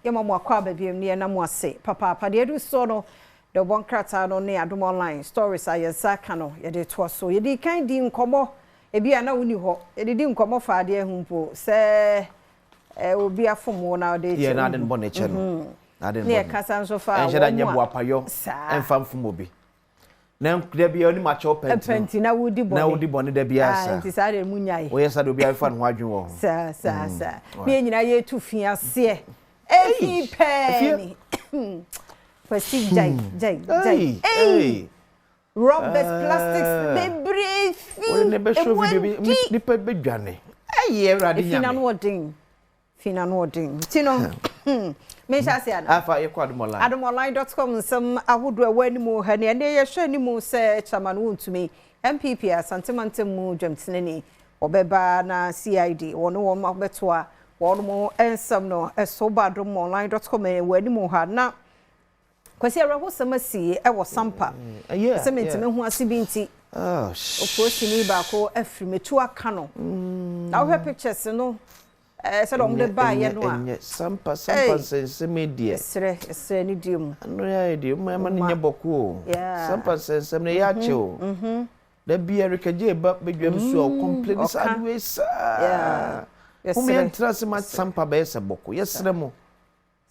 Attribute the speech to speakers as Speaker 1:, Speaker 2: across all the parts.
Speaker 1: Yɛma mo akɔ aba biom ne yɛna mo ase papaapa. Deɛ ɛdu soɔ no, deɛ ɔbɔ nkrataa no ne Adom Online stories a yɛn nsa ka no, yɛde toa so. Yɛde kan di nkɔmmɔ, ebi a na woni hɔ, yɛde di nkɔmmɔ fa adeɛ ho mpo sɛ obi afom wo na ɔde
Speaker 2: kyɛ. Yɛ na ade no bɔ n'akyɛ no.
Speaker 1: Ne yɛkasa nso fa
Speaker 2: ɛnhyɛ da nyɛ boapayɔ ɛmfa mfom obi. Na da bi onim akyɛw pɛnti.
Speaker 1: Pɛnti na wodi bɔne.
Speaker 2: Na wodi bɔne da bi asa.
Speaker 1: Nti saa de mu nyae.
Speaker 2: Woyɛ saa de obi afa ne ho adwene wɔ ho.
Speaker 1: Saa saa saa. Ne nyinaa yɛtu fi aseɛ. Efi pɛɛ ni. Kwasi, jai jai jai. Ei! Rubbers, plastics bebree fi.
Speaker 2: Wode ne bɛhwɛ video bi, nipa bɛdwane. Ɛyɛ Awurade Nyame.
Speaker 1: Efi na no ɔden. Fi na no ɔden. Ti no. Mehyɛ ase ana?
Speaker 2: Afa yɛkɔ Adom Online.
Speaker 1: Adomonline.com nsɛm ahodoɔ ɛwɔ anim ha ne ɛnɛ yɛhwɛ anim sɛ Chairman Wontumi, NPP Asantemantam mu dwamtenani, ɔbɛba na CID wɔne wɔn abɛtoa wɔn mo nsɛm no ɛso ba. Adomonline.com ɛwɔ anim ha. Na Kwasi, awerɛhosɛm asi ɛwɔ Sampa sɛ mentumi ho ase bi nti opolisini baako afiri metu aka no na wohwɛ pictures no sɛdeɛ ɔmo de baayɛ no a.
Speaker 2: Ɛnyɛ Sampa, Sampa nsɛnsɛm deɛ.
Speaker 1: Ɛsrɛ, ɛsrɛ ne die mu.
Speaker 2: Ano yɛ deɛ ɔmo ɛma no nyɛ bɔko o. Sampa nsɛnsɛm no ɛyɛ akyɛ o. Da bi ɛrekɛgye ba badwam so a, ɔcomplain saa de wei saa. Mo yɛn tena ase ma Sampa bɛyɛ sɛ bɔko, yɛsrɛ mo.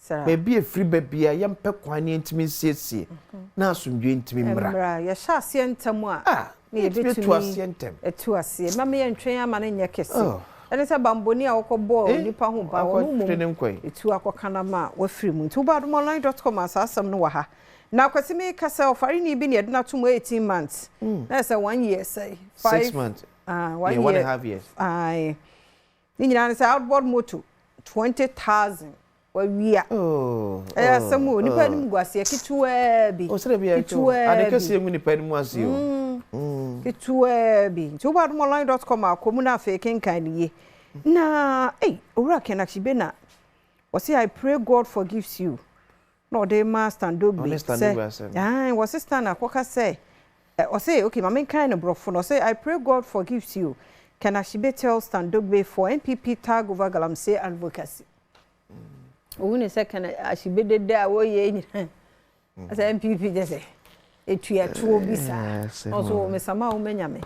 Speaker 2: Baabi efiri baabi a yɛmpɛ kwan ne yɛntumi nsiesie na asomdwe ntumi mmra.
Speaker 1: Mmra, yɛhyɛ aseɛ ntɛm a
Speaker 2: na yɛbɛtumi atu aseɛ ntɛm.
Speaker 1: Atu aseɛ mma yɛntwɛn ama no nyɛ kɛse. Ɛne sɛ bamboni a wɔkɔbɔɔ nipa ho ban, ɔno mmom ɛtu akɔka no ma wafiri mu. Nti woba adomonline.com a, saa asɛm no wɔ ha. Na Kwasi, mi kasa ɔfarini bi ne yɛde no ato mu 18 months na ɛsɛ one year sɛ
Speaker 2: 6 months.
Speaker 1: Ah, one
Speaker 2: year, 1.5 years.
Speaker 1: Aye, ne nyinaa ne sɛ outboard motor 20,000 wawia. Ɛyɛ asɛm o, nipa anim gu aseɛ ketewaa bi.
Speaker 2: Ketewaa bi ade kɛseɛ mu nipa anim ase
Speaker 1: o. Ketewaa bi. Nti woba adomonline.com a, kɔ mu no afei kenkan ne yie. Na ei, owura Ken Ashigbey na wɔsi "I pray God forgives you" na ɔde ma Stan Dogbe sɛ wɔsi Stan akɔka sɛ ɔsɛ okay, maame nkan no borɔfo no, ɔsɛ "I pray God forgives you," Ken Ashigbey tells Stan Dogbe for NPP tag over galamsey advocacy. Òun ni sɛ Ken Ashigbey dede a wɔyɛ nyinaa sɛ NPP gye sɛ etuatuo bi saa, ɔso mesama a wɔmanya me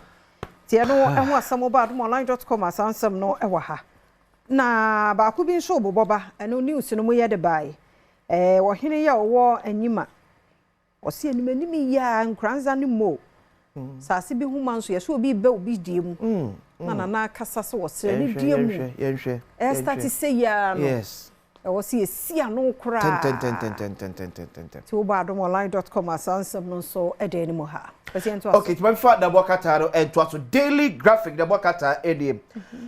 Speaker 1: tiɛ no. Ɛho asɛm ba adomonline.com asansɛm no ɛwɔ ha. Na baako bi nso bobɔ ba, ɛno news no mu yɛ de bae. Ɔhene yi a ɔwɔ anim a ɔsi anim anim yi a Nkoranza ne mo saase bi ho ma nso yɛsɛ obi bɛ obi die mu na nana akasa sɛ wɔsrɛ ne die mu
Speaker 2: yɛnhwɛ.
Speaker 1: Ɛstart sɛ yia no ɛwɔ sɛ yɛsi ano koraa.
Speaker 2: Tɛntɛntɛntɛntɛntɛntɛntɛn.
Speaker 1: Nti wobɔ adomonline.com asansɛm no nso ɛda anim ha.
Speaker 2: Okay, tuma fa dabɔ kata no ɛntoa so. Daily Graphic dabɔ kata ɛnie,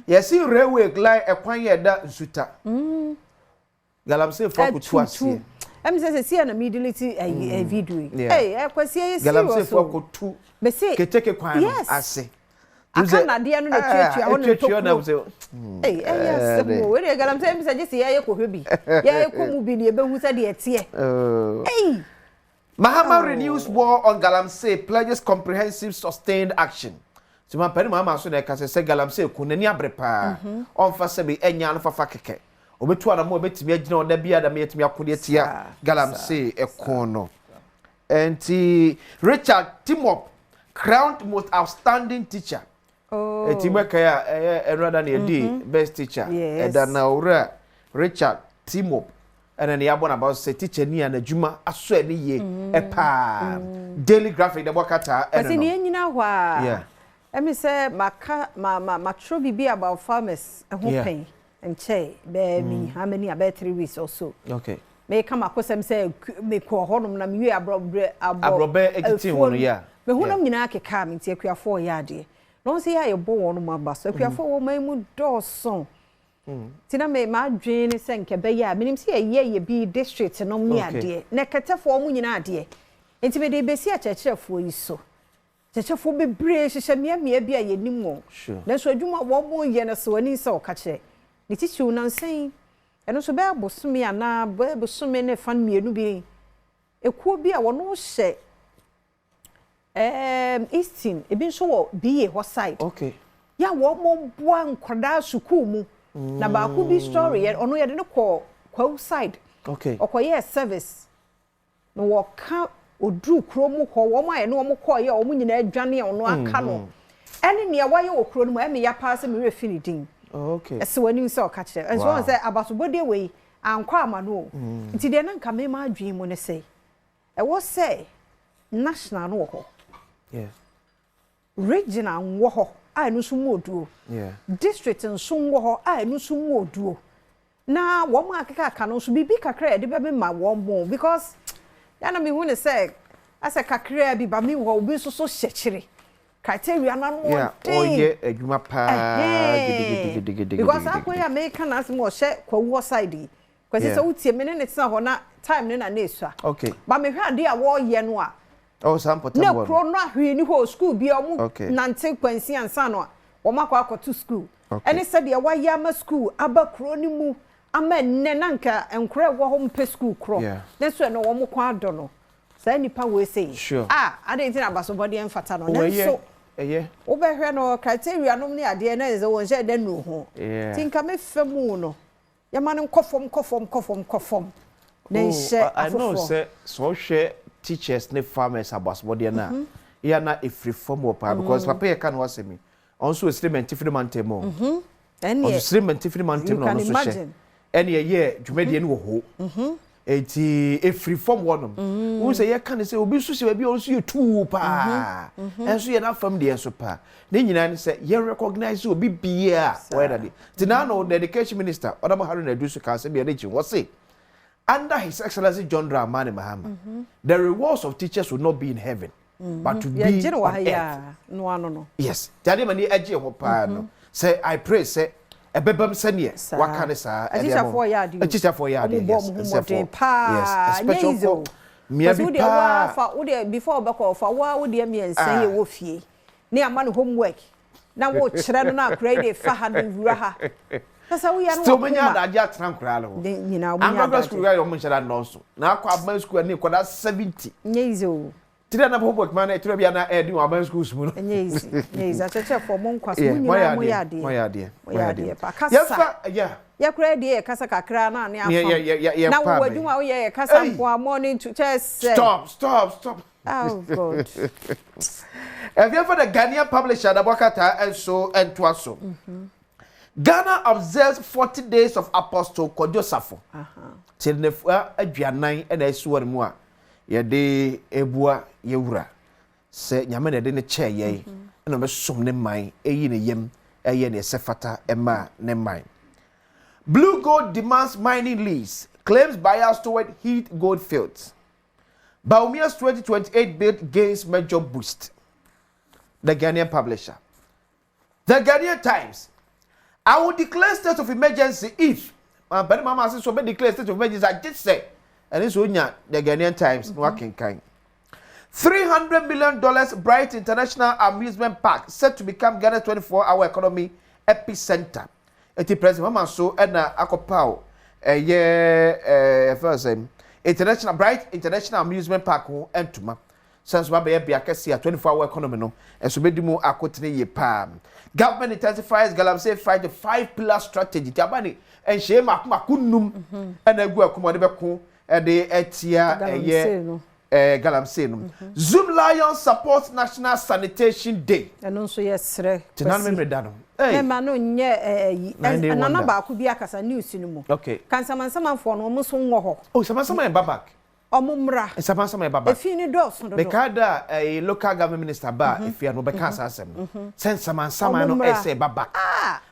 Speaker 2: yɛsi railway line ɛkwan yɛ da Nsuta, galamsey fo akoto aseɛ.
Speaker 1: Ɛmi sɛ si na mi delete ɛyi video yi. Ɛy, Ɛkwasi, ɛyɛ serious o.
Speaker 2: Galamsey fo akoto keteke kwan no ase.
Speaker 1: Aka nadeɛ no na etuatua hɔ ne ntokuro. Ɛy, ɛyɛ asɛm o. Wei de galamsey, ɛmi sɛ gye si yɛyɛ kɔhwɛ bi, yɛyɛ kɔ mu bi ni ebehu sɛ deɛ ɛteɛ. Ɛy.
Speaker 2: Mahama renews war on galamsey, pledges comprehensive sustained action. Sima mpanin Mahama so na ɛka sɛ galamsey kun n'ani abere paa, ɔnfa sɛbi ɛnya ano fafa kɛkɛ, obetu anamo a obetumi agyina ɔda bi adam yɛtumi ako de atia galamsey ɛko no. Nti Richard Timop crowned most outstanding teacher. Eti bɛka a ɛyɛ ɛnurada na yɛdi best teacher ɛda na owura Richard Timop ɛna ne yɛabɔ n'aba sɛ teacher ni a n'adwuma asɔ ani yie ɛpaa. Daily Graphic dɛbɔ kata ɛno
Speaker 1: no. Pɛsɛ ne yɛn hɔ a, ɛmi sɛ maka ma ma matwerɛ biribi about farmers ɛho pɛn nkyɛn bɛɛ mi how many, abɛɛ 3 weeks or so. Meka ma kɔsɛm sɛ mekɔ hɔnom na mewie aborɔbrɛ.
Speaker 2: Aborɔbɛ ekiti wɔn no yɛ.
Speaker 1: Mehu nom nyinaa keka me. Nti akuafoɔ yɛ adeɛ na wɔn sɛ yɛ a yɛbɔ wɔn mu aba so, akuafoɔ wɔ man mu dɔɔso. Nti na me m'adwene ne sɛ nkɛ bɛyɛ a menim sɛ yɛyɛ yɛ bi district nom ne adeɛ na kɛtɛfoɔ mo nyinaa adeɛ. Nti mede bɛsi akyerɛkyerɛfoɔ yi so, kyerɛkyerɛfoɔ bebree hyehyɛ mmeammea bi a yɛnim wɔn, nanso adwuma wɔn mo yɛ no so ani sɛ ɔka kyerɛ ne titiriw nansan ɛno nso bɛyɛ bosome anaa bɛyɛ bosome ne fa 2 bi, ekuo bi a wɔn hyɛ Eastern, ebi nso wɔ ba hɔ side yà, wɔn mo boa nkwadaa sukuu mu. Na baako bi story yɛ, ɔno yɛde no kɔ Kwawu side. Ɔkɔyɛɛ service na wɔka oduru kuro mu hɔ, wɔn a yɛne wɔn kɔɔyɛ a wɔn nyinaa adwane a ɔno aka no ɛne nea wayɛ wɔ kuro no mu. Ɛmi ya paa sɛ me werɛ fi ne din. Ɛsɛ w'anim sɛ ɔka kyerɛ nso wɔn sɛ abasobɔdeɛ wei ankɔ ama no o. Nti deɛ na nka mema adwene mu ne sɛ ɛwɔ sɛ national no wɔ hɔ, regional wɔ hɔ a ɛno nso mu oduo, district nso wɔ hɔ a ɛno nso mu oduo, na wɔn a akeka aka no nso biribi kakra a yɛde bɛmema wɔn mo, because yana mehu ne sɛ asɛ kakra bi ba mi wɔ obi nso so hyɛ kyere criteria na no ɔden.
Speaker 2: Ɔyɛ adwuma paa gidigidigidi.
Speaker 1: Because akɔ yi a meka na asɛm ɔhyɛ Kwawu hɔ side yi, Kwasi, sɛ wotie me ne ne tena hɔ na time ne na ne esua ba mehwɛ adeɛ a wɔreyɛ no a
Speaker 2: Oh, saa mpɔtam
Speaker 1: na
Speaker 2: hɔ no.
Speaker 1: Kuro no ahwee ni hɔ, school bi a wɔn nante kwansi ansa no a wɔn akɔ akɔto school ɛne sɛdeɛ wɔayɛ ama school aba kuro no mu ama nnɛ na nka nkora ɛwɔ hɔ mpɛ school korɔ ne nso ɛno wɔn kɔn adɔ no saa nipa wei sɛ a ade nti na abasobɔdeɛ mfata no.
Speaker 2: Oh, ɛyɛ
Speaker 1: nanso
Speaker 2: ɛyɛ.
Speaker 1: Wobɛhwɛ no criteria nom ne adeɛ na ɛsɛ wɔn hyɛ dɛ nuru ho nti nka me fɛ mu no yɛma no nkɔ fam, nkɔ fam, nkɔ fam, nkɔ fam na
Speaker 2: Oh,
Speaker 1: nhyɛ
Speaker 2: I know
Speaker 1: afoforɔ.
Speaker 2: Sɛ ɔhwɛ teachers ne farmers abasobɔdeɛ no a yɛ na ɛfiri fam wɔ paa, because papa yɛ ka no asɛm yi, ɔno nso ɔsiri mɛntifiri mantam o. Ɔno
Speaker 1: ɛneɛ
Speaker 2: siri mɛntifiri mantam na
Speaker 1: you
Speaker 2: ɔno
Speaker 1: can
Speaker 2: nso hyɛ
Speaker 1: imagine.
Speaker 2: Ɛne ɛyɛ dwumadie no wɔ hɔ, eti efiri fam hɔnom wɔn sɛ yɛka ne sɛ obi nso hyɛ baabi a ɔno nso yɛ tuu paa, ɛnso yɛ n'afam deɛ nso paa. Ne nyinaa ne sɛ yɛn recognize obi biara a wɔyɛ dade. Ti na ano the Education Minister, Ɔdɔmɔ Haruna Iddrisu, ka asɛm bi a ɛde kyi wɔ se under His Excellency John Dramani Mahama, the rewards of teachers will not be in heaven but to be
Speaker 1: yɛgye no wɔ
Speaker 2: on
Speaker 1: ha yi
Speaker 2: earth.
Speaker 1: A no ano no.
Speaker 2: Yes, ti ma ni ɛgye ho paa no sɛ I pray sɛ ɛbɛbam sɛneɛ waka ne saa ɛde ama
Speaker 1: atikyafoɔ yɛ adeɛ o.
Speaker 2: Atikyafoɔ yɛ adeɛ.
Speaker 1: Ɔmo bɔ
Speaker 2: yes
Speaker 1: ɔmo ho
Speaker 2: atikyafoɔ.
Speaker 1: mmɔden paa.
Speaker 2: Yes,
Speaker 1: nyɛ
Speaker 2: especially
Speaker 1: easy o.
Speaker 2: kɔ mmea
Speaker 1: Kwasi,
Speaker 2: bi
Speaker 1: wodeɛ
Speaker 2: paa.
Speaker 1: Waa fa wodeɛ before ɔbɛkɔ ɔfa waa wodeɛ 3
Speaker 2: Ah.
Speaker 1: yɛ wɔ fie ne ama no homework na wɔkyerɛ no na akora yi de fa ha de wura ha kasa woyɛ no
Speaker 2: still
Speaker 1: wɔ
Speaker 2: menya
Speaker 1: koma
Speaker 2: adagye atena nkoraa no ho.
Speaker 1: De nyinaa wonya
Speaker 2: Ankɔkɔ
Speaker 1: adagye.
Speaker 2: school yɛ ɔmo nhyɛ da nnɔɔso na akɔ aban school ani nkɔda 70.
Speaker 1: Nyɛ easy o.
Speaker 2: Tiri na homework ma na ɛtwerɛ bi ana ɛdi wɔ aban schools mu no.
Speaker 1: Nyɛ easy, nyɛ easy. Akyerɛkyerɛfoɔ, mo nkwa so
Speaker 2: Yeah,
Speaker 1: mo
Speaker 2: moyɛ
Speaker 1: nyinaa moyɛ
Speaker 2: adeɛ,
Speaker 1: adeɛ.
Speaker 2: moyɛ adeɛ,
Speaker 1: moyɛ adeɛ pa kasa.
Speaker 2: Yɛmfa yeah.
Speaker 1: Yɛkora deɛ yɛ kasa kakra na ne
Speaker 2: Yɛ- yɛ- yɛ- yɛ-
Speaker 1: afam na
Speaker 2: yɛpa
Speaker 1: wowɔ
Speaker 2: abɛn.
Speaker 1: adwuma a woyɛ yɛ kasa
Speaker 2: Ei!
Speaker 1: nko a morning to kyɛ sɛ
Speaker 2: Stop, stop, stop.
Speaker 1: Oh God.
Speaker 2: Ɛfiɛfɛ the Ghanaian Publisher dabɔkata nso ntoa so. Ghana observes 40 days of Apostle Kwadwo Safo. Ti nnafua 40 ɛna esi wɔ ne mu a yɛde ebua yɛwura sɛ Nyame na yɛde ne kyɛɛ yɛn ɛna ɔbɛsom ne man, ɛyi ne yam, ɛyɛ ne ɛsɛ fata ɛma ne man. Blue Gold demands mining lease, claims bias toward Heath gold fields. Bawumia's 2028 bid gains major boost. The Ghanaian Publisher. The Ghanaian Times. I will declare state of emergency if. Bani Mama says so declare state of emergency. I just say. And this one, the Ghanaian Times. No mm $300 million Bright International Amusement Park set to become Ghana's 24-hour economy epicenter. Eti President Mahama so ɛna akɔpaw ɛyɛ first international Bright International Amusement Park ho ntoma sɛ nso abɛyɛ bea kɛse a 24 hour economy no ɛso bɛdi mu akotene yie paa. Government intensifies galamsey fight, the five pillar strategy. Ti aba ne nhyɛn mako mako num ɛna egu ɛkɔm ɔde bɛko ɛde ɛtia ɛyɛ galamsey no. Zoomlion support National Sanitation Day.
Speaker 1: Ɛno nso yɛ serɛ.
Speaker 2: Tena no mímiri da no.
Speaker 1: Mɛma no nyɛ ɛyi nana baako bi akasa news no mu. Ka nsamansamanfoɔ no, ɔmo nso nwɔ hɔ.
Speaker 2: Oh, nsamansaman yɛ ba back.
Speaker 1: Ɔmo mmra.
Speaker 2: Nsamansaman yɛ ba back.
Speaker 1: Efi ni dɔɔso dodo.
Speaker 2: Meka da ɛyi local government minister ba efia no bɛka asa asɛm no sɛ nsamansaman no ɛsɛ ba back.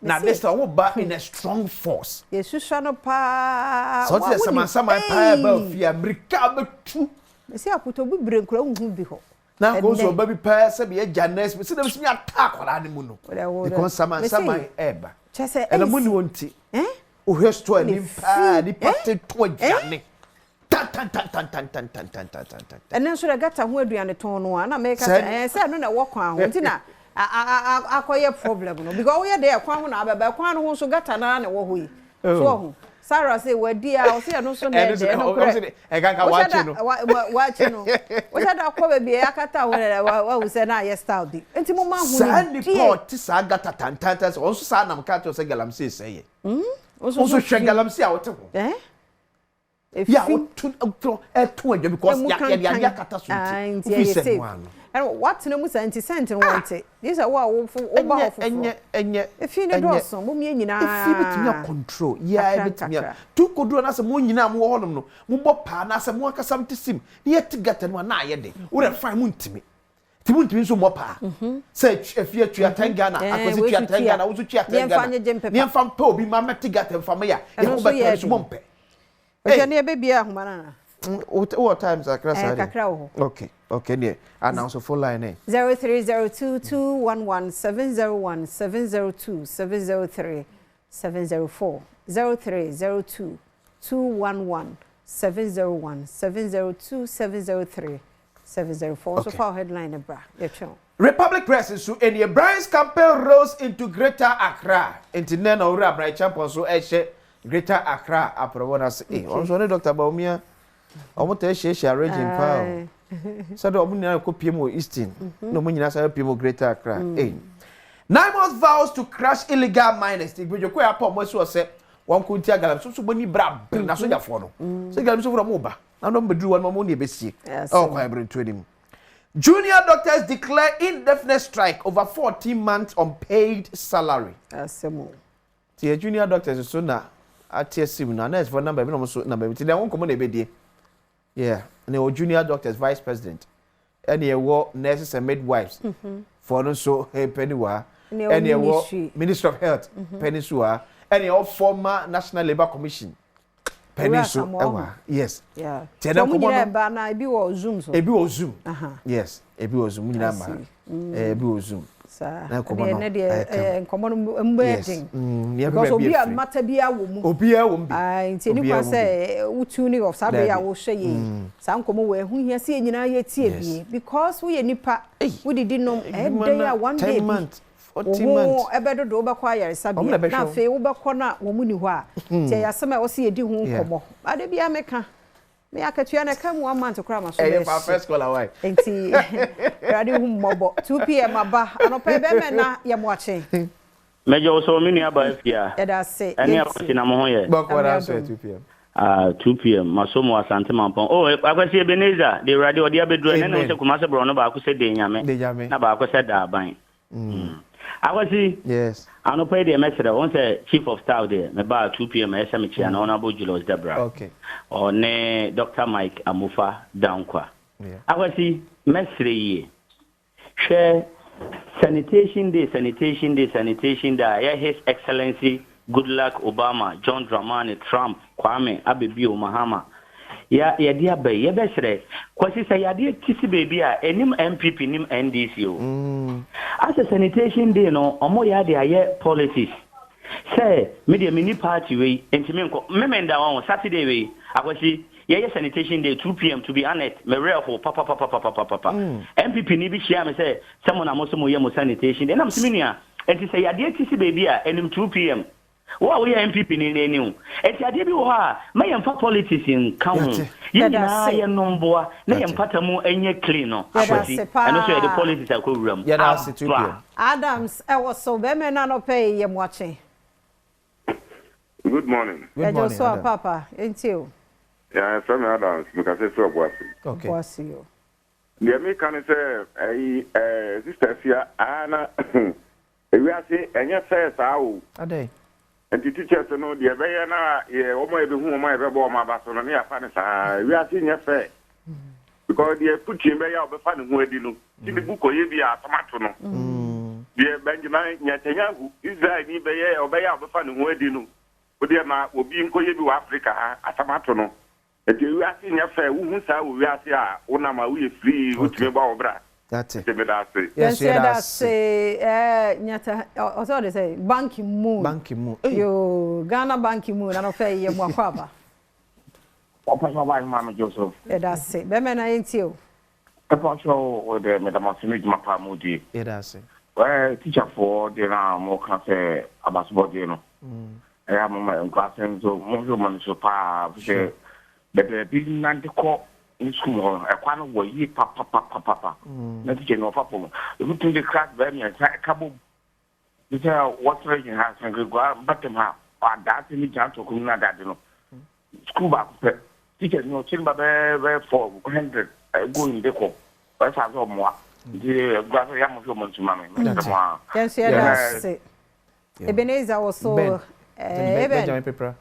Speaker 2: Na this time ɔmo ba in a strong force.
Speaker 1: Yɛsusua no paa.
Speaker 2: Sɛ ɔte sɛ nsamansaman paa ba ofia mirika bɛtu.
Speaker 1: Mesi akoto bibire nkura huhu bi hɔ.
Speaker 2: Na ko nso ɔba bi pɛɛ sɛ bi agya nurse bi sɛ dɛm sɛ mi ata akwadaa ne mu no because samansaman ɛɛba ɛna mu ni wɔn ti ohwɛ store anim paa nipa te to aduane tantantantantantantantantantan.
Speaker 1: Ɛno nso dɛ gata ho aduane tɔn no a na mɛka sɛ ɛɛ sɛ ɛno na ɛwɔ kwan ho nti na akɔyɛ problem no, because woyɛ deɛ ɛkwan ho na abɛba ɛkwan no ho nso gata naa na ɛwɔ hɔ yi so ɔho Sarah sɛ wadi a ɔsɛ ɛno nso na ɛdɛ ɛno korɛ.
Speaker 2: Ɛkanka wakye no.
Speaker 1: Wakye no wohyɛ da kɔ baabi a yɛakata ho na wahu sɛ na ayɛ style bi nti mo ma ho.
Speaker 2: Saa nipa a ɔte saa gata tantantan sɛ ɔno nso saa nam ka kyerɛ sɛ galamsey sɛ yɛ nso hwɛ galamsey a ɔte ho. Yɛ a woto to ɛto adwa because
Speaker 1: Emu
Speaker 2: yɛ yɛde
Speaker 1: kankan.
Speaker 2: adeɛ akata so
Speaker 1: Ah,
Speaker 2: nti
Speaker 1: nti
Speaker 2: wofi
Speaker 1: ɛyɛ
Speaker 2: sɛ
Speaker 1: safe.
Speaker 2: no ano.
Speaker 1: Ɛna watena mu saa nti scent no wɔnte. Gye sɛ wo a wofo woba hɔ
Speaker 2: Ɛnyɛ
Speaker 1: foforɔ.
Speaker 2: ɛnyɛ ɛnyɛ
Speaker 1: Efi no
Speaker 2: ɛnyɛ.
Speaker 1: dɔɔso, mo mmea nyinaa.
Speaker 2: Efi betumi a control. Yɛ a
Speaker 1: Kakra
Speaker 2: ebetumi a
Speaker 1: nkakra.
Speaker 2: tu koduro anaasɛ mo nyinaa mo wɔ hɔnom no mobɔ paa anaasɛ mo ankasa mo te sim ne yɛte gutter no mu a na ayɛ den. Wodɛ fine mo ntumi. Nti mo ntumi nso mmɔ paa. Sɛ efie tua 10 Ghana,
Speaker 1: Eh,
Speaker 2: akwasi
Speaker 1: wei
Speaker 2: tua
Speaker 1: so
Speaker 2: 10
Speaker 1: tua.
Speaker 2: Ghana, wo nso tua 10
Speaker 1: Yɛmfa
Speaker 2: Ghana.
Speaker 1: nyegye mpepa.
Speaker 2: Ne yɛmfa mpɛ obi ma mɛte gutter mfa meyɛ a,
Speaker 1: Ɛno
Speaker 2: yɛn ho
Speaker 1: nso
Speaker 2: bɛtɔ
Speaker 1: yɛ
Speaker 2: no so
Speaker 1: den.
Speaker 2: mo mpɛ.
Speaker 1: Ɛhwɛ ne yɛbɛbie ahoma no ana?
Speaker 2: Wowɔ times akra saa
Speaker 1: Eh,
Speaker 2: deɛ?
Speaker 1: kakra wɔ hɔ.
Speaker 2: Okay, deɛ announce full line eh.
Speaker 1: 0302 211 701 702 703 704 0302 211 701 702 703 704. So far headline bra. Yɛtwɛn.
Speaker 2: Republic Press nso ɛnie Brian's campaign rolls into Greater Accra. Nti nnɛ na owura Brian Champon nso ɛhyɛ Greater Accra aprɔbɔ no ase. Eh, ɔno nso ɔne Dr. Bawumia ɔmo taa hyiahyia region paa o. Sɛdeɛ ɔmo nyinaa kɔ pie mu wɔ Eastern na ɔmo nyinaa san pie mu wɔ Greater Accra. Eh. NAIMOS vows to crush illegal miners. Ìgbèjò kó yà pa ɔmo asi wɔ sɛ wɔn ko ntia galamsey so bɔ ni bra bere na sogyafoɔ no. Sɛ galamsey foɔ ɔmo ba na ɔmo bɛduru wɔn ɔmo ne ebesie. Ɛwɔ kwan berentuo anim. Junior doctors declare indefinite strike over 14 months unpaid salary.
Speaker 1: Asɛm o.
Speaker 2: Ti yɛ junior doctors so na ate asim na nurse for number bi na ɔmo so number bi ti na ɛho nkɔmɔ na ebedie. Yeah, na ɛwɔ junior doctors vice president ɛna ɛwɔ nurses and midwives for no nso panyin wɔ ha
Speaker 1: Ɛna
Speaker 2: ɛna
Speaker 1: ɛwɔ
Speaker 2: ɛwɔ
Speaker 1: ministry.
Speaker 2: Ministry of Health panyin nso wɔ ha ɛna ɛwɔ former National Labour Commission panyin
Speaker 1: Owura
Speaker 2: nso
Speaker 1: Asamoah
Speaker 2: ɛwɔ
Speaker 1: ho.
Speaker 2: ha. Yes.
Speaker 1: Yeah.
Speaker 2: Ti ɛna
Speaker 1: So ɔmo
Speaker 2: nkɔmɔ
Speaker 1: nyinaa
Speaker 2: no
Speaker 1: ɛba na ebi wɔ Zoom so.
Speaker 2: Ebi wɔ Zoom. Yes, ebi wɔ Zoom nyinaa
Speaker 1: I
Speaker 2: ma ha.
Speaker 1: see.
Speaker 2: Ebi wɔ Zoom.
Speaker 1: Saa.
Speaker 2: Na nkɔmɔ no
Speaker 1: Ɛnɛ deɛ
Speaker 2: ɛyɛ kama.
Speaker 1: Nkɔmɔ no mu bɛyɛ den.
Speaker 2: Yɛn
Speaker 1: Because
Speaker 2: baabi
Speaker 1: obi a
Speaker 2: efiri.
Speaker 1: mata bi awɔ mu.
Speaker 2: Obiara wɔ mu bi.
Speaker 1: Ayi, nti ɛni
Speaker 2: Obiara
Speaker 1: kwan
Speaker 2: wɔ mu bi.
Speaker 1: sɛ wotu ne off saa bere a
Speaker 2: Dabi.
Speaker 1: wohwɛ yɛ saa nkɔmɔ wɔ ɛho hia sɛ yɛn nyinaa yɛtie bie because woyɛ nipa wodidi nom
Speaker 2: Adwuma
Speaker 1: ɛdɛn
Speaker 2: na
Speaker 1: a one
Speaker 2: 10
Speaker 1: day bi
Speaker 2: months, 14
Speaker 1: wo ho
Speaker 2: months.
Speaker 1: ɛbɛdodo wobɛkɔ
Speaker 2: Ɔmo na
Speaker 1: ayaresabea
Speaker 2: ɛbɛhwɛ
Speaker 1: na
Speaker 2: wo.
Speaker 1: Afei wobɛkɔ no a wɔn mu ni hɔ a nti ɛyɛ asɛm a ɛwɔ sɛ yɛdi ho
Speaker 2: Yeah.
Speaker 1: nkɔmmɔ ade bia meka me akatua no ɛka mu one month koraa ma so
Speaker 2: Ɛyɛ
Speaker 1: bɛyɛ
Speaker 2: fa first caller why.
Speaker 1: Nti Awurade hu mmɔbɔ 2 p.m. aba anɔpa yi bɛmɛ na yɛ mo akye.
Speaker 3: Mɛgye wo so me nua ba afia.
Speaker 1: Yɛda ase.
Speaker 3: Ɛne
Speaker 1: Yɛntie.
Speaker 3: Akwasi na mo ho yɛ?
Speaker 2: Bɔkɔ
Speaker 1: Nyame
Speaker 2: na so
Speaker 1: adom.
Speaker 2: 2 p.m.
Speaker 3: Ah, 2 p.m. maso mu Asante Mampɔn. Oh, Akwasi Ebenezer de Awurade ɔde abɛduru ɛnɛ ne wo
Speaker 2: Amen.
Speaker 3: sɛ Kumase borɔ no baako sɛ de Nyame
Speaker 2: De Nyame.
Speaker 3: na baako sɛ Daaban. Akwasi,
Speaker 2: Yes.
Speaker 3: anɔpa yi deɛ mɛsrɛ wo sɛ chief of staff deɛ mebaa 2 p.m. ɛyɛ sɛ mekyia no Honorable Julius Debra ɔne Dr. Mike Amofa Dankwa. Akwasi, mɛsrɛ yie, hwɛ, sanitation day, sanitation day, sanitation day a ɛyɛ His Excellency Goodluck Obama John Dramani Trump Kwame Abebio Mahama ya yɛde aba yi, yɛbɛsrɛ Kwasi sɛ yadeɛ ti si baabi a ɛnim NPP nim NDC o. Asɛ sanitation day no ɔmo yɛ ade ayɛ policies sɛ me deɛ menni party wei nti menkɔ memenda wɔn Saturday wei. Akwasi, yɛyɛ sanitation day 2 p.m. To be honest, mewerɛ ho papapapapapapa. NPP ni bi hyia me sɛ mo na mo so moyɛ mo sanitation day, ɛnam sɛ me nua nti sɛ yadeɛ ti si baabi a ɛnim 2 p.m. wo a woyɛ NPP ni n'ani o. Nti adeɛ bi wɔ hɔ a ma yɛmfa politics nka ho.
Speaker 2: Yɛte.
Speaker 3: Yɛn
Speaker 1: Yɛda
Speaker 3: nyinaa
Speaker 1: ase.
Speaker 3: yɛnom boa na
Speaker 2: Yɛte.
Speaker 3: yɛn mpata mu nyɛ clean no.
Speaker 1: Yɛda
Speaker 3: Akwasi,
Speaker 1: ase paa.
Speaker 3: ɛno nso yɛde politics akɔ wura mu.
Speaker 2: Yɛda ase 2
Speaker 3: Aba.
Speaker 2: p.m.
Speaker 1: Adams ɛwɔ so bɛrima no anɔpa yi yɛ mo akye.
Speaker 4: Good morning.
Speaker 2: Good
Speaker 1: Yɛgye wo
Speaker 2: morning.
Speaker 1: so a
Speaker 2: Adam.
Speaker 1: papa yɛntie o.
Speaker 4: Yeah, yɛfrɛ me Adams. Mekasa firi Ɔboase.
Speaker 1: Boase o.
Speaker 4: Deɛ meka ne sɛ ɛyi sister Fia aa na ewiase ɛnyɛ fɛɛ saa o.
Speaker 2: Adai.
Speaker 4: Nti teachers no deɛ ɛbɛyɛ na yɛ wɔn a yɛbɛhu wɔn a yɛbɛbɔ wɔn aba so no ne yɛafa ne saa. Ewiase nyɛ fɛɛ. Because deɛ Putin bɛyɛ a ɔbɛfa ne ho adi no, Tinubu kɔyɛ bi a asɛm ato no. Deɛ Benjamin Netanyahu Israel ni bɛyɛ ɔbɛyɛ a ɔbɛfa ne ho adi no, o deɛ ma obi nkɔyɛ bi wɔ Africa ha asɛm ato no. Nti ewiase nyɛ fɛ. Wohu saa wɔ wiase a wonam a woyɛ free wotumi bɔ wo bra.
Speaker 2: Yate.
Speaker 4: Nti meda ase.
Speaker 2: Yes,
Speaker 1: Yɛnso yɛda
Speaker 2: yɛda
Speaker 1: ase ɛɛ nyata ɔsɛ ɔde sɛ Banki Moon.
Speaker 2: Banki Moon. Hey.
Speaker 1: Yo, Ghana Banki Moon anɔpa yi yɛ mo akɔ aba.
Speaker 5: Ɔpɛ sɛ ɔba ahema me gye so.
Speaker 1: Yɛda ase bɛrima no yɛntie o.
Speaker 5: Ɛpa kyerɛ wo de medamase no adwuma paa mu die.
Speaker 2: Yɛda ase.
Speaker 5: Tikyafoɔ deɛ no a moka sɛ abasobɔdeɛ no ɛyɛ a moma nkurase nso mohwɛ ma no so paa fi sɛ baabi nante kɔ ne sukuu hɔ no ɛkwa no wɔ yie papapapapa na tikya no ɔfa pɔ mu ɛbɛtumi de class bɛɛ mmiɛnsa ɛka bom te sɛ wɔsere gyina ha sɛnkegua batam ha adaase ne gyina tɔkom no adade no sukuu baako pɛ. Teachers no ɔkyere ba bɛyɛ bɛyɛ 400 going de kɔ ɔyɛ saa sɛ ɔmoa nti ɛgura sɛ yɛ mo hwɛ ɔmo nso ma me mɛsɛ mo a.
Speaker 1: Yɛn nso yɛda ase. Ebenezer wɔ so.
Speaker 2: Ben.
Speaker 1: Benjamin
Speaker 2: Pepra.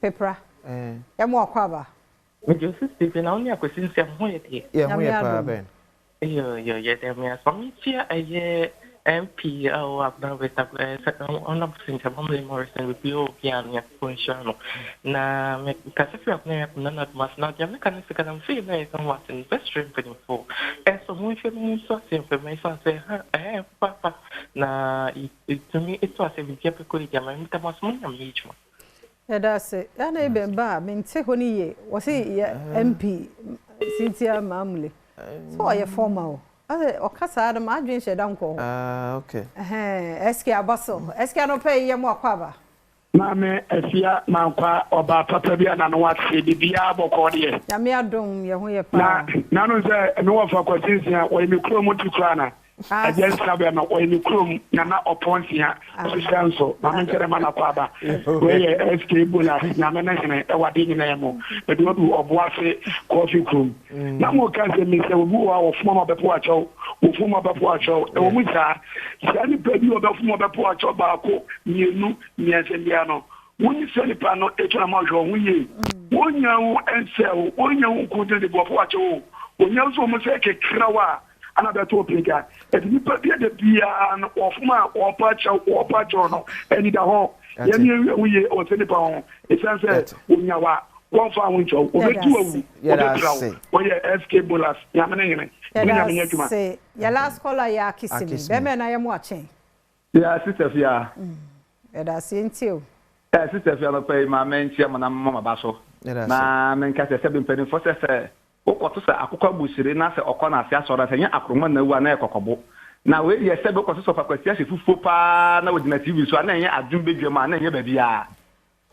Speaker 1: Pepra. Yɛ mo akɔ aba.
Speaker 6: Mede Sister bi na wo ne Akwasi nsɛm ho yɛ deɛ.
Speaker 2: Yɛ ho yɛ paa, Ben.
Speaker 6: Yo yo, yɛ dɛ me asɔ me tia ɛyɛ MP a ɔwɔ Agona West, Honourable Cynthia Mamle Morrison, baabi a ɔwɔ biara no Nyankopɔn nhyira no. Na me kasa firi Agona yɛ Agona na Kumasi, na deɛ meka ne sɛ galamsey na yɛka ho asɛm no, bɛsrɛ mpanyinfoɔ ɛsɛ ɔmo nhwɛ no mu nto aseɛ mframa ɛsiane sɛ ɛha ɛha yɛ papaapa na yɛtumi ɛtu aseɛ biribiara bɛkɔ yie de ama yɛn. Meda mo ase, mo nyame yɛ adwuma.
Speaker 1: Yɛda ase. Ɛna Eben ba a mente hɔ no yie. Wɔse yɛ MP Cynthia Mamle. So ɔyɛ former o. Ɔsɛ ɔka saa no m'adwene hyɛ da nkɔ hɔ.
Speaker 2: Ah, okay.
Speaker 1: Ɛhɛn, SK aba so. SK anɔpa yi yɛ mo akɔ aba.
Speaker 7: Maame Afia Mankwaa ɔbaa papa bi a n'ano ate biribiara bɔkɔɔ deɛ.
Speaker 1: Nyame adom yɛ ho yɛ
Speaker 7: Na
Speaker 1: paa.
Speaker 7: n'ano sɛ me wɔfa Kwasi Nsia wɔyɛ me kurom nti koraa na Agya Nsia bɛma wɔyɛ me kurom Nana Ɔpɔn Nsia ɔhyehyɛ nso Maame nkyɛ dɛ ma no akwaaba Wei yɛ SK Bolas Nyame ne hene ɛwɔ adeɛ nyinaa mu Mede wo adu Ɔboase Kɔɔfi kurom Na mo ka sɛ me sɛ obi wɔ hɔ a wɔfom ama ɔbɛpo akyɛw Wɔfom ma ɔbɛpo akyɛw Ɛwɔ mu saa Saa nipa bi a ɔbɛfom ɔbɛpo akyɛw baako mmienu mmiɛnsa biara no Wonyi saa nipa no etu na ma ɔhwɛ ɔho yie Wonnya wo nsɛ wo Wonnya wo nko gyina de bu ɔpo akyɛw o Wonnya nso wɔn sɛ kekraw a Ana bɛto ɔpɛgya. Ɛti nipa bi a da biara no ɔfom a ɔpa kyɛw ɔpa kyɛw no ani da hɔ. Yɛn yɛn ho yie wɔ sɛ nipa ho ɛsiane sɛ onya wa wɔnfa ho nkyɛw ɔbɛtu awu ɔbɛpira wo. Wɔyɛ SK Bolas Nyame ne hene ne Nyame nyɛ adwuma.
Speaker 1: Yɛda ase. Yɛ last caller yɛ Akisimi. Bɛmɛ na yɛ mo akyɛn.
Speaker 8: Yeah, Sister Fia.
Speaker 1: Yɛda ase, yɛntie o.
Speaker 8: Eh, Sister Fia, anɔpa yi ma menkyia mo na memmɔ m'aba so. Na menka sɛ, sɛbe mpanimfoɔ sɛ sɛ wokɔto sɛ akokɔ abusire na sɛ ɔkɔ n'ase asɔre a, sɛ ɛnyɛ akorɔma na awu a na ɛyɛ kɔkɔbo. Na wei deɛ sɛbe wokɔto sɛ ɔfa Kwasi ahyɛ fufuo paa na ɔgyina TV so a na ɛnyɛ adwene badwam a na ɛnyɛ baabiara.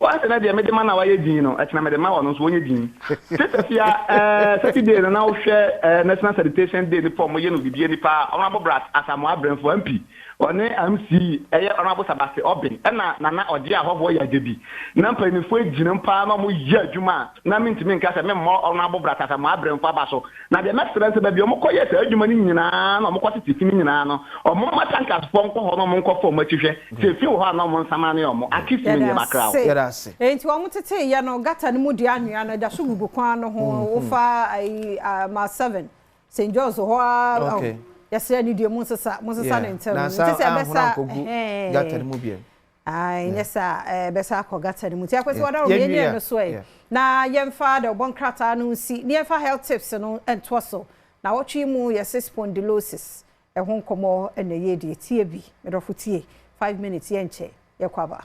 Speaker 8: W'asɛ na deɛ mede ma no a wayɛ din no, ɛkyena mede ma ɔno nso ɔnyɛ din. Sister Fia, eh, Saturday no na wohwɛ eh, National Sanitation Day no pɔ ɔmo yɛ no bibie nipa a, Honourable Brat Asamoah Abrɛmfo MP, ɔne MC ɛyɛ Honourable Sabase Obeng, ɛna Nana Ɔgye Ahɔhoɔ yɛ agye bi. Na mpanyinfoɔ egyina mu paa na ɔmo yɛ adwuma a, na mentumi nka sɛ memmɔ Honourable Brat Asamoah Abrɛmfo aba so. Na deɛ mɛsrɛ ne sɛ baabi a wɔkɔyɛɛ saa adwuma no nyinaa na wɔkɔtete fi no nyinaa no, wɔmma tankasfoɔ nkɔ hɔ na wɔnkɔfa wɔn akyi hwɛ sɛ efi wɔ hɔ a na wɔnsamane wɔn. Akisi me
Speaker 1: Yɛda
Speaker 8: deɛ makra wo.
Speaker 1: ase.
Speaker 2: Yɛda ase.
Speaker 1: Enti wɔn tetee yɛ no gutter no mu deɛ anwea no ɛda so gugu kwan no ho wofa ayi mile 7 St John's hɔ ara
Speaker 2: Okay.
Speaker 1: yɛsrɛ ne deɛ monsesa monsesa
Speaker 2: Yeah.
Speaker 1: no ntɛm
Speaker 2: Na
Speaker 1: nti
Speaker 2: sa
Speaker 1: sɛ
Speaker 2: ahona
Speaker 1: ɛbɛsa
Speaker 2: nkɔgu gutter no
Speaker 1: ɛhɛn
Speaker 2: mu biam.
Speaker 1: Ae, nyɛ saa a, ɛbɛsan akɔ gutter no mu. Nti Akwasi Wadaworo,
Speaker 2: Yɛnwie
Speaker 1: yɛnyɛ
Speaker 2: a,
Speaker 1: no so ɛ.
Speaker 2: yeah.
Speaker 1: Na yɛmfa deɛ ɔbɔ nkrataa no nsi, na yɛmfa health tips no ntoa so. Nawɔtwe yi mu yɛse spondylosis ɛho nkɔmmɔ na yɛredi. Tie bi, medɔfo tie. 5 minutes, yɛnkyɛ, yɛkɔ aba.